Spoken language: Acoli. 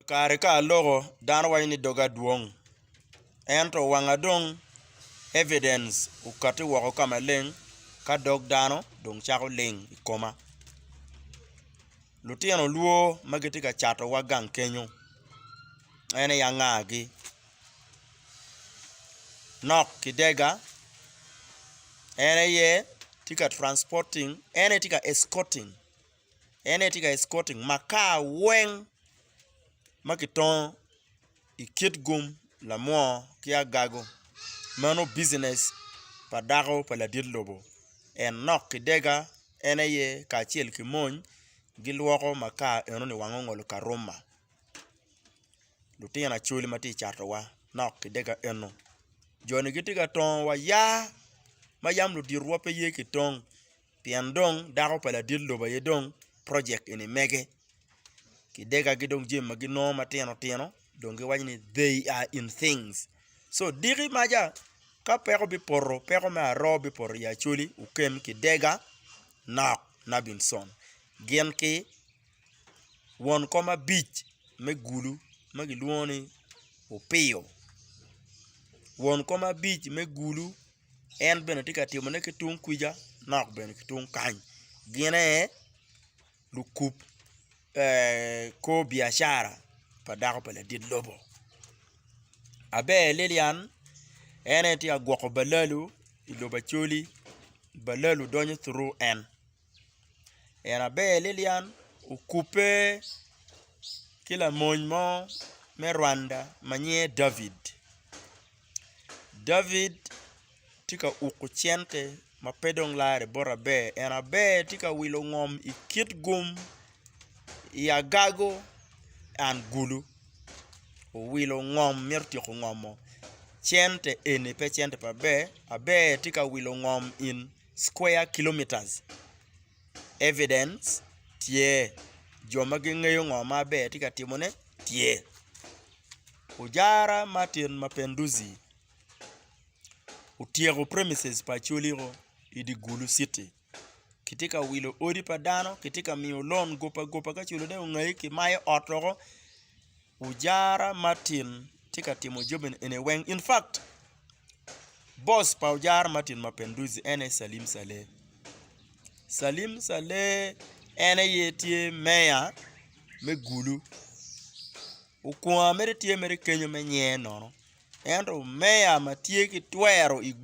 Kare ka aloko dano waco ni doga dwong ento wanga dong evidence okati woko ka maleng ka dog dano dong cako ling i koma lutino lwo ma gitye ka catowa gang kenyo en aye angagi nok kidega en aye tye ka transporting en aye tye ka escorting En aye tye ka escorting makar weng ma kitongo i kitgum lamwo ki agago meno bijinec pa dako pa ladit lobo en nok kidega en aye kacel ki mony gilwoko makar enoni wang ongolo karuma lutino acholi ma tye ka catowa nok kidega eno joni gitye ka tongo wa yaa ma yam luditowa pe ye ki tong. Pien dong dako pa ladit lobo aye dong projek eni mege kidega ki dong jami ma ginongo matino tino dong giwaco ni they are in things so diki maca ka peko bipoto peko me aroo bipoto i Acholi okem kidega nok Nabinson gin ki won kom abic me gulu ma gilwongo ni Opiyo won kom abic me gulu. En bene tye ka timone ki tung kwica nok bene ki tung kany gin aye lukub kor biacara pa dako pa ladit lobo Aber Lilian en aye tye ka gwoko balalu i lobo Acholi balalu donyo through en. En Aber Lilian okubbe ki lamony mo me Rwanda ma nyinge David, David tye ka uko cente ma pe dong lare bot Aber en Aber tye ka wilo ngom i kitgum i agago and gulu owilo ngom mito tyeko ngomo cente eni pe cente pa Aber, Aber tye ka wilo ngom in square kilometers evidence tye jo ma gingeyo ngo ma Aber tye ka timone tye Ojara Martin Mapenduzi otyeko premises pa Acholi-o i dye Gulu city kitye ka wilo odi pa dano kitye ka miyo lon goba goba ka culone ongayi kimayo ot woko Ojara Martin tye ka timo jami eni weng in fact boss pa Ojara Martin Mapenduzi en aye Salim Saleh, Salim Saleh en aye tye meya me Gulu okwonga mere tye mere kenyo me nyer nono ento meya ma tye ki twero i Gulu.